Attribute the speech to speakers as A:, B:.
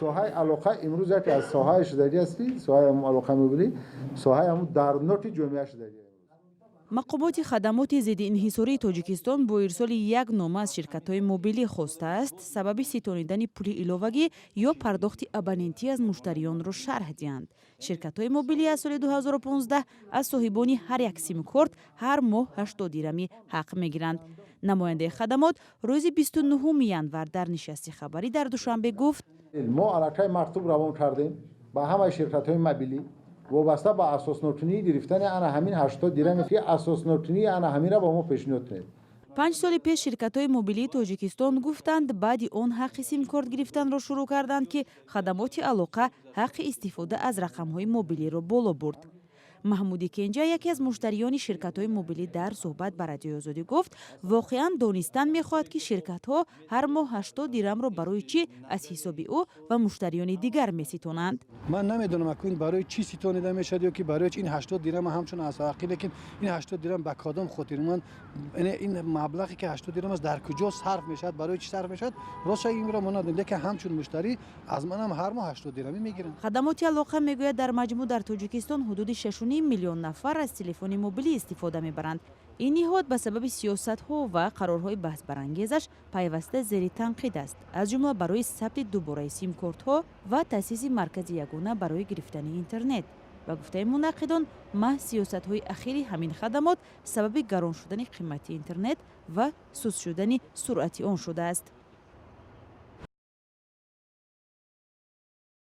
A: Соҳаи алоқа имрӯз яке аз соҳаи шудагӣ аст, ки соҳаи алоқаи мобилӣ соҳаи ҳамун дардноки ҷомеа шудагӣ.
B: Мақомоти хадамоти зидди инҳисории Тоҷикистон бо ирсоли як нома аз ширкатҳои мобилӣ хостааст, сабаби ситонидани пули иловагӣ ё пардохти абонентӣ аз муштариёнро шарҳ диҳанд. Ширкатҳои мобилӣ аз соли 2015 аз соҳибони ҳар як симкорт ҳар моҳ 80 дирами ҳақ мегиранд. Намояндаи хадамот рӯзи 29 январ дар нишасти хабарӣ дар Душанбе гуфт:
A: Мо аллакай мактуб равон кардем ба ҳамаи ширкатҳои мобилӣ вобаста ба асоснокунии гирифтани ана ҳамин 80 дираме, ки асоснокунии ана ҳаминро ба мо пешниҳод кунед.
B: 5 соли пеш ширкатҳои мобилии Тоҷикистон гуфтанд, баъди он ҳаққи симкорт гирифтанро шурӯъ карданд, ки хадамоти алоқа ҳаққи истифода аз рақамҳои мобилиро боло бурд. Маҳмуди Кенҷа, яке аз муштариёни ширкатҳои мобилӣ, дар суҳбат ба Радиои Озодӣ гуфт, воқеан донистан мехоҳад, ки ширкатҳо ҳар моҳ 80 дирамро барои чӣ аз ҳисоби ӯ ва муштариёни дигар меситонанд.
C: Ман намедонам, акун барои чӣ ситонида мешавад ё ки барои чи ин 80 дирам ҳамчун аз ҳаққи, лекин ин 80 дирам ба кадом хотир ман, ин маблағе ки 80 дирам аст, дар куҷо сарф мешавад, барои чӣ сарф мешавад, ростша инро мо надонем, лекин ҳамчун муштарӣ аз манам ҳар моҳ 80 дирамӣ мегиранд.
B: Хадамоти алоқа мегӯяд, дар маҷмӯъ дар Тоҷикистон ҳудуди 6,5 миллион нафар аз телефони мобилӣ истифода мебаранд. Ин ниҳод ба сабаби сиёсатҳо ва қарорҳои баҳсбарангезаш пайваста зери танқид аст, аз ҷумла барои сабти дубораи симкортҳо ва таъсиси маркази ягона барои гирифтани интернет. Ба гуфтаи мунаққидон, маҳз сиёсатҳои ахири ҳамин хадамот сабаби гарон шудани қимати интернет ва суст шудани суръати он шудааст.